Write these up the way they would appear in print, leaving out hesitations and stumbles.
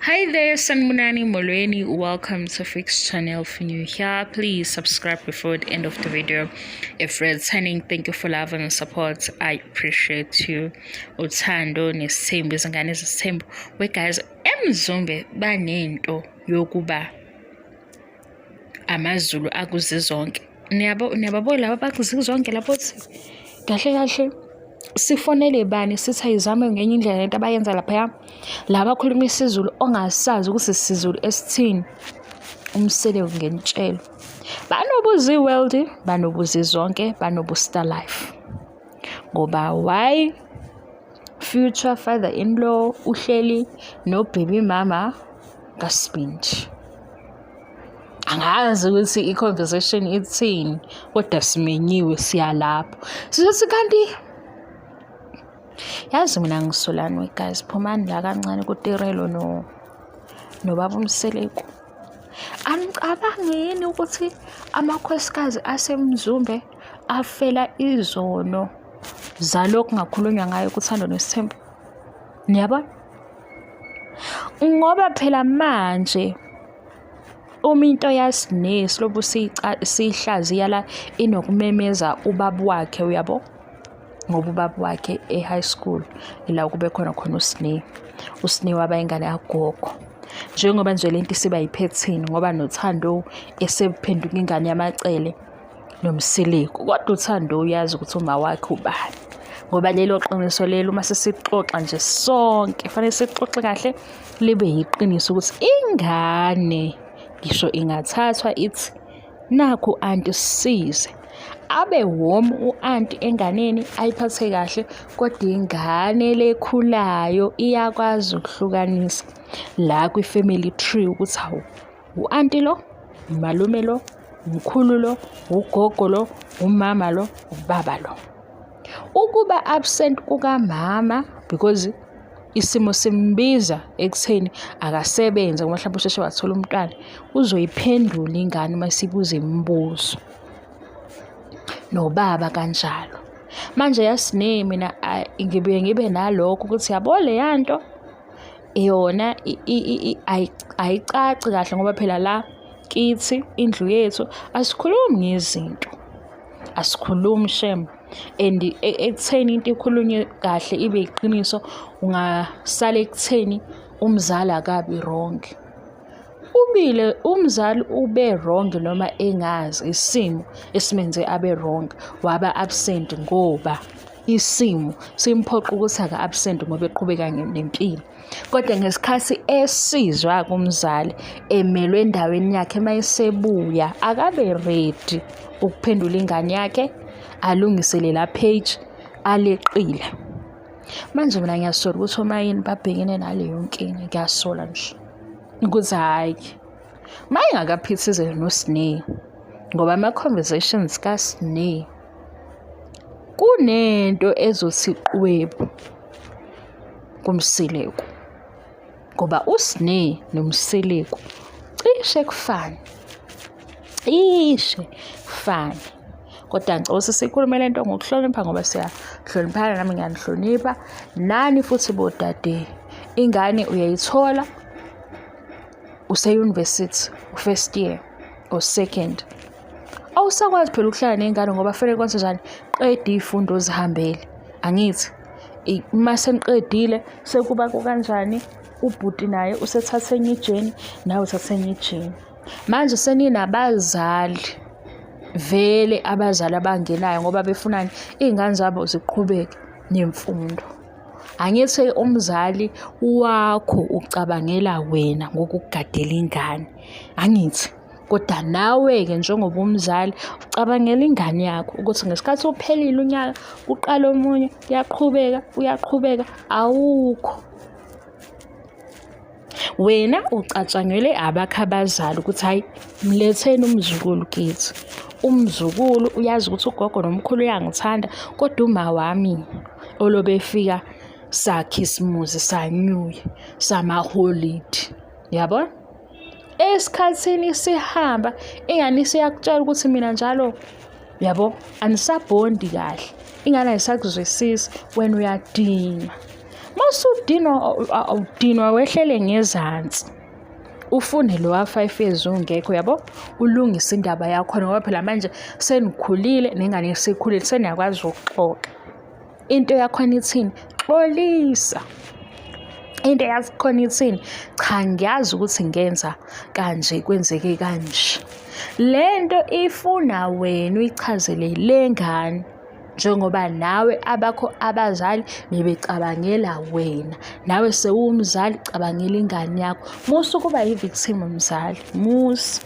Hi there, Sanibonani Molweni. Welcome to Fix Channel. If you're new here, please subscribe before the end of the video. If you're returning, thank you for love and support. I appreciate you. Uthando nesithembu, izingane zesithembu. We guys, eMzumbe banento yokuba amaZulu akuzizonke. Niyabo, niyababo laba bakuzizonke lapho thi kahle kahle sifonele bani sithi ayizame ngenye indlela lento abayenza laphaya, la bakhuluma isiZulu ongasazi ukuthi isiZulu esithini. UMseleku ngenitshelo, banobuzi-world, banobuzi zonke, banobu-star life, ngoba why future father in law uhleli no-baby mama kaSibindi? Angazi ukuthi i-conversation ithini, kodwa simenyiwe, siyalapho, sizothi kanti yazi mina ngisolani. We guys, phumani la kancane kuTirelo no nobaba uMseleku. Anicabangi yini ukuthi amakhosikazi aseMzumbe afela izono zalokhu ngakhulunywa ngayo kuThando Nesithembu? Niyabona, ngoba phela manje uma into yaSne silobu siyihlaziya la, inokumemeza ubaba wakhe, uyabo, ngoba ubaba wakhe e-high school ila kube khona khona uSne. USne waba ingane yagogo, njengoba nje lento isiba yiphethini, ngoba noThando esephenduka ingane yamaCele noMseleku, kodwa uThando uyazi ukuthi uma wakhe ubani, ngoba lelo qiniso lelo uma sesixoxa nje sonke fanele sixoxe kahle, libe yiqiniso ukuthi ingane ngisho ingathathwa ithi nakhu anti sisize, abe warm u-anti enganeni, ayiphathe kahle, kodwa ingane lekhulayo iyakwazi ukuhlukanisa la kwi-family tree ukuthi hawu, u-anti lo, umalume lo, umkhulu lo, ugogo lo, umama lo, ubaba lo. Ukuba absent kukamama because isimo simbiza ekutheni akasebenze, ngoba mhlawumbe usheshe wathola umntwana, uzoyiphendula ingane uma isibuza imibuzo, nobaba kanjalo. Manje yaSne, mina ngibuye ngibe nalokho ukuthi yabo leya nto yona ayicaci kahle, ngoba phela la kithi indlu yethu asikhulumi ngezinto, asikhulumi shem, and ekutheni into ikhulunywe kahle ibe iqiniso, ungasala ekutheni umzali akabi wrong. Ubile umzali ube wrong noma engazi, isimo esimenze abe wrong, waba absent ngoba isimo simphoqa ukuthi aka-absent ngoba eqhubeka nempilo. Kodwa ngesikhathi esizwa kumzali emelwe endaweni yakhe, uma esebuya akabe ready ukuphendula ingane yakhe, alungise lela page aleqile. Manje mina ngiyasola ukuthi oMaYeni babhekene naleyo nkinga. Ngiyasola nje ukuthi hhayi, uma engakaphithizeli noSne, ngoba ama-conversations kaSne kunento ezothi qwebu kuMseleku, ngoba uSne noMseleku cishe kufane, cishe kufane. Kodwa ngicela ukuthi sikhulume le nto ngokuhlonipha, ngoba siyahloniphana, nami ngiyanihlonipha nani futhi bodade. Ingane uyayithola use-university, first year or second, awusakwazi phela ukuhlala ney'ngane, ngoba fanele kwenze njani? Qeda iy'fundo uzihambele, angithi? Uma seniqedile sekuba kukanjani? Ubhuti naye usethathe enye i-journey, nawe uthathe enye i-journey. Manje seninabazali vele, abazali abangenayo ngoba befunani? Iy'ngane zabo ziqhubeke nemfundo. Angithi umzali wakho ucabangela wena ngokukugadela ingane, angithi? Kodwa nawe-ke njengoba umzali ucabangela ingane yakho ukuthi ngesikhathi uphelile unyaka kuqala omunye, uyaqhubeka, uyaqhubeka, awukho. Wena ucatshangelwe abakho abazali ukuthi hhayi, mletheni umzukulu kithi. Umzukulu uyazi ukuthi ugogo nomkhulu uyangithanda, kodwa uma wami olobe efika sakhisimuzi, sanyuye, samaholidi, yabona? Esikhathini sihamba ingane isiyakutshela ukuthi mina njalo, yabo, anisabhondi kahle, ingane ayisakuzwisisi, wena uyadinwa. Mawusudinwa awudinwa wehlele ngezansi. Ufune lowa 5 years ungekho, yabo, ulungise indaba yakhona, ngoba phela manje senikhulile nengane isikhulile, seniyakwazi ukuxoxa. Into yakhona ithini? Xolisa. Into yakhona ithini? Cha, ngiyazi ukuthi ngenza kanje, kwenzeke kanje. Le nto ifuna wena uyichazele le ngane, njengoba nawe abakho abazali bebecabangela wena, nawe sewumzali, cabangela ingane yakho. Musa ukuba yi-victim mzali, musa,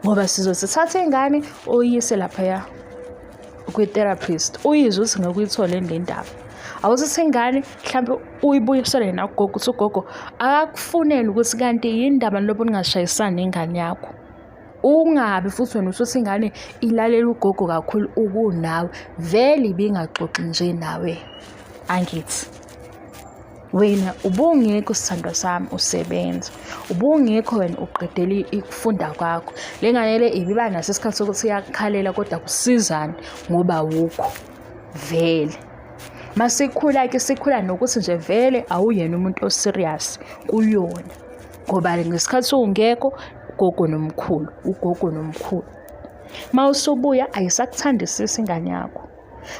ngoba sizosithatha ingane uyise laphaya kwi-therapist, uyizwe ukuthi ngeke uyithole le ndaba. Awuthathe ingane mhlampe uyibuyisele nakugogo, ukuthi ugogo akakufunele ukuthi kanti yini indaba nilobe ningashayisani nengane yakho. Ungabi futhi wena usuthi ingane ilalela ugogo kakhulu ukunawe, vele ibingaxoxi nje nawe. Angithi wena ubungekho, sithandwa sami, usebenza, ubungekho wena uqedela ukufunda kwakho. Le ngane le ibiba naso isikhathi sokuthi iyakukhalela, kodwa kusizani ngoba awukho vele. Masikhula-ke sikhula nokuthi nje vele awuyena umuntu o-serious kuyona, ngoba ngesikhathi ungekho ugogo nomkhulu, ugogo nomkhulu. Uma usubuya ayisakuthandisisi ingane yakho.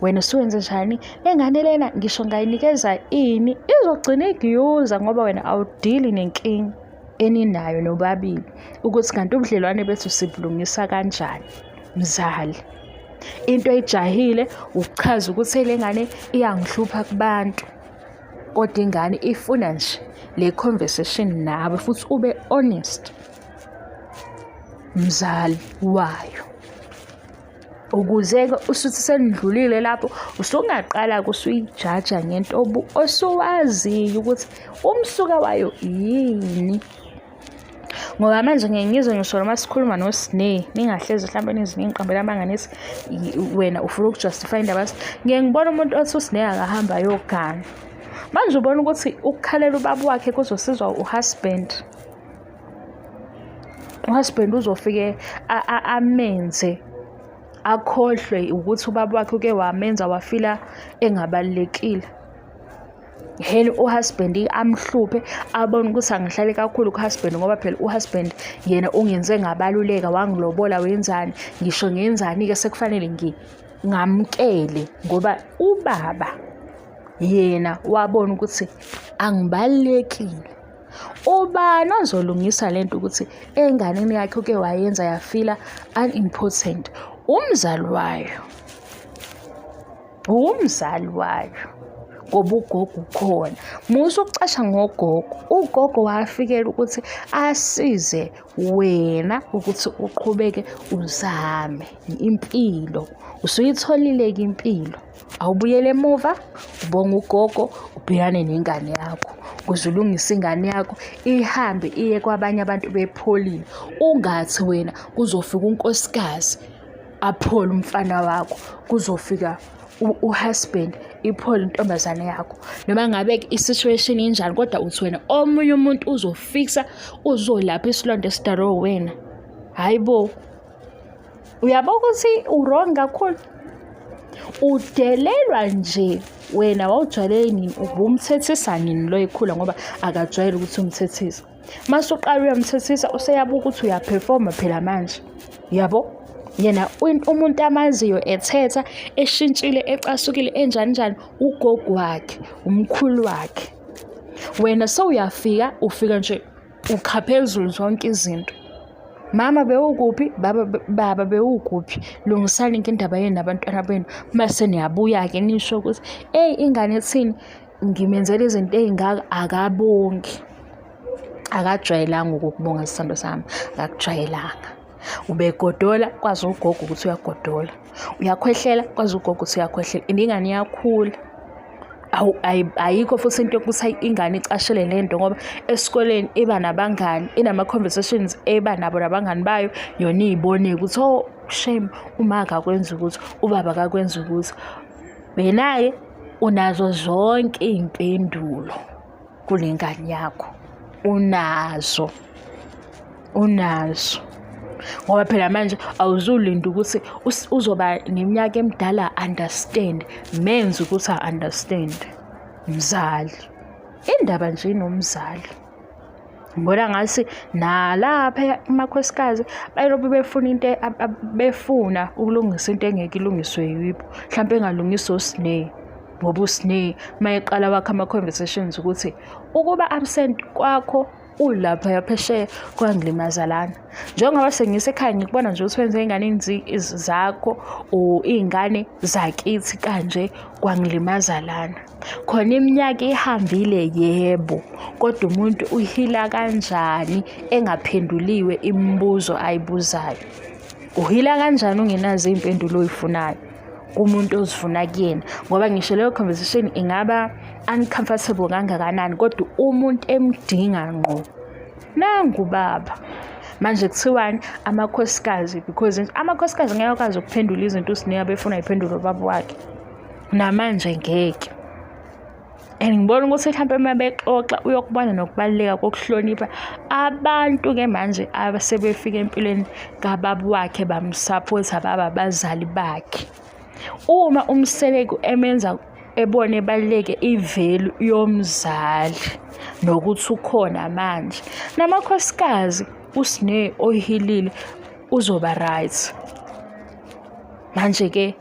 Wena usuwenze njani? Le ngane lena ngisho ngayinikeza ini, izogcina ikuyuza, ngoba wena awudili nenkinga eninayo nobabili ukuthi kanti ubudlelwane bethu sibulungisa kanjani, mzali. Into oyijahile ukuchaza ukuthi le ngane iyangihlupha kubantu, kodwa ingane ifuna nje le conversation nawe, futhi ube honest mzali wayo, ukuze-ke usuthi senidlulile lapho usungaqala-ke usuyijaja ngento osuwaziyo ukuthi umsuka wayo yini. Ngoba manje ngeke ngizwe ngisho noma sikhuluma noSne, ningahlezi mhlawumbe nize ningiqambele amanga nithi wena ufuna ukujustify indaba. Ngeke ngibone umuntu othi uSne akahamba ayogana. Manje ubona ukuthi ukukhalela ubaba wakhe kuzosizwa uhusband. Uhusband uzofike amenze akhohlwe ukuthi ubaba wakhe uke wamenza wafila engabalulekile. Heli uhusband amhluphe, abone ukuthi angihlale kakhulu ku-husband, ngoba phela uhusband yena ungenze ngabaluleka, wangilobola, wenzani, ngisho ngenzani-ke sekufanele ngamukele, ngoba ubaba yena wabona ukuthi angibalulekile. Ubani ozolungisa lento ukuthi enganeni yakhe uke wayenza yafila unimportant? Umzali wayo, umzali wayo, ngoba ugogo ukhona. Musa ukucasha ngogogo, ugogo wafikela ukuthi asize wena ukuthi uqhubeke uzame impilo. Usuyitholile-ke impilo, awubuyele emuva, ubonge ugogo, ubhekane nengane yakho ukuze ulungise ingane yakho ihambe iye kwabanye abantu bepholile. Ungathi wena kuzofika unkosikazi aphole umfana wakho, kuzofika uhusband iphole intombazane yakho, noma ngabe i-situation injani, kodwa uthi wena omunye umuntu uzofikisa, uzolapha isilonda esidalwe wena. Hhayi bo, uyabo ukuthi u-wrong kakhulu, udelelwa nje wena. Wawujwayele nini? Ubumthethisa nini lo ekhula? Ngoba akajwayele ukuthi umthethise. Mase uqala uyamthethisa, useyabuka ukuthi uyaphefoma phela manje, yabo. Yena umuntu amaziyo ethetha, eshintshile, ecasukile, enjani njani, ugogo wakhe, umkhulu wakhe. Wena sewuyafika, ufika nje ukha phezulu zonke izinto. Mama bewukuphi? Baba, baba bewukuphi? Lungisani indaba yenu nabantwana benu. Mase niyabuya-ke nisho ukuthi eyi, ingane ethini, ngimenzela izinto ey'ngaka, akabongi. Akajwayelanga ukukubonga, sithandwa sami, akakujwayelanga. Ubegodola, kwazi ugogo ukuthi uyagodola. Uyakhwehlela, kwazi ugogo ukuthi uyakhwehlela. And ingane iyakhula. Ayikho futhi into yokuthi ingane icashele le nto, ngoba esikoleni iba nabangani, inama-conversations eba nabo nabangani bayo, yona iy'bone ukuthi oh shame, uma akakwenzi ukuthi, ubaba akakwenzi ukuthi. Wena-ke unazo zonke iy'mpendulo kule ngane yakho, unazo, unazo. Ngoba phela manje awuzulinda ukuthi uzoba neminyaka emidala understand, menze ukuthi a-understand mzali. Indaba nje inomzali. Ngibona ngathi nalapha kumakhosikazi bayilokhu befuna into befuna ukulungisa into engeke ilungiswe yibo. Mhlampe engalungiswa uSne ngoba uSne uma eqala wakha ama-conversations ukuthi ukuba absent kwakho ulaphaya phesheya kwangilimaza lana. Njengoba sengisekhaya ngikubona nje ukuthi wenze iy'ngane zakho or iy'ngane zakithi kanje kwangilimaza lana. Khona iminyaka ihambile yebo, kodwa umuntu uhila kanjani engaphenduliwe imibuzo ayibuzayo? Uhila kanjani ungenazo iy'mpendulo oy'funayo kumuntu ozifuna kuyena? Ngoba ngisho leyo conversation ingaba uncomfortable kangakanani, kodwa umuntu emdinga ngqo. Nangu baba. Manje kuthiwani amakhosikazi because amakhosikazi ngeke akwazi ukuphendula izinto uSne abefuna ayiphendule ubaba wakhe. Namanje ngeke. And ngibona ukuthi mhlampe uma bexoxa uyokubona nokubaluleka kokuhlonipha abantu-ke manje abasebefika empilweni kababa wakhe bamsaphotha baba abazali bakhe. Uma uMseleku emenza ebone ebaluleke i-value yomzali nokuthi ukhona manje, namakhosikazi uSne ohilile uzoba right. Manje-ke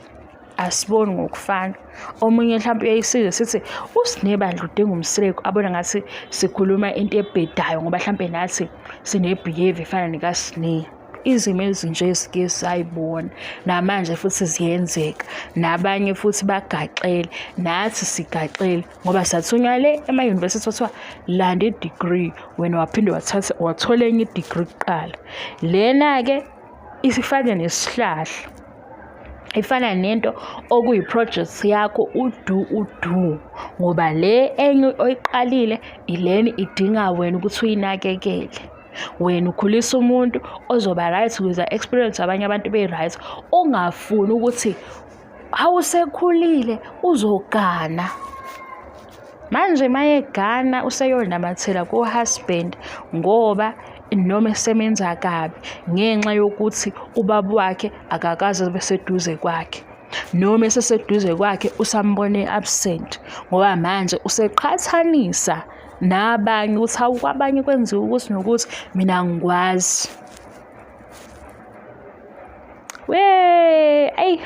asiboni ngokufana. Omunye mhlawumpe uyayisiza sithi uSne bandla udinga uMseleku abone ngathi sikhuluma into ebhedayo ngoba mhlampe nathi sine-behavior efana nekaSne. Izimo ezinje sike sayibona namanje futhi ziyenzeka nabanye futhi bagaxele nathi sigaxele ngoba sathunywa le ema-university kwathiwa landa i-degree wena waphinde wathatha wathola enye i-degree kuqala. Lena-ke isifana nesihlahla ifana nento okuyi-project yakho udu udu ngoba le enye oyiqalile ilena idinga wena ukuthi uyinakekele. Wena ukhulisa umuntu ozoba right ukuze experience abanye abantu be-right ungafuni ukuthi awusekhulile uzogana. Manje mayegana useyonamathela ku-husband ngoba noma esemenza kabi ngenxa yokuthi ubaba wakhe akakaze abe seduze kwakhe. Noma eseseduze kwakhe usambone absent ngoba manje useqhathanisa nabanye ukuthi hawu kwabanye kwenziwa ukuthi nokuthi mina angikwazi. We, ayi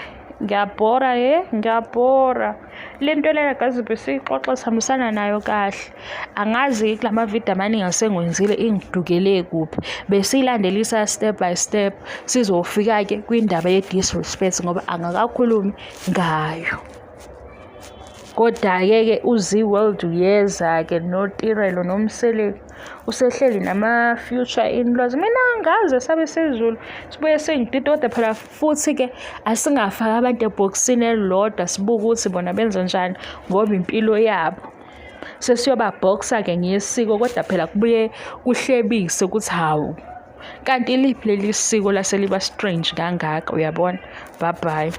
ngiyabhora he, ngiyabhora. Le nto lena gazi besiyixoxa sihambisana nayo kahle. Angazi kula mavidiyo amaningi asengiwenzile ingidukele kuphi. Besiyilandelisa step by step sizofika-ke kwindaba ye-disrespect ngoba angakakhulumi ngayo. Koda-ke ke uZee World uyeza-ke noTirelo noMseleku usehleli nama-future in-laws. Mina angaze sabe sezulu sibuye singidide kodwa phela futhi-ke asingafaki abantu ebhokisini elilodwa sibuke ukuthi bona benze njani ngoba impilo yabo. Sesiyobabhoksa-ke ngesiko kodwa phela kubuye kuhlebise ukuthi hawu kanti iliphi leli siko lase liba strange kangaka uyabona. Bye bye.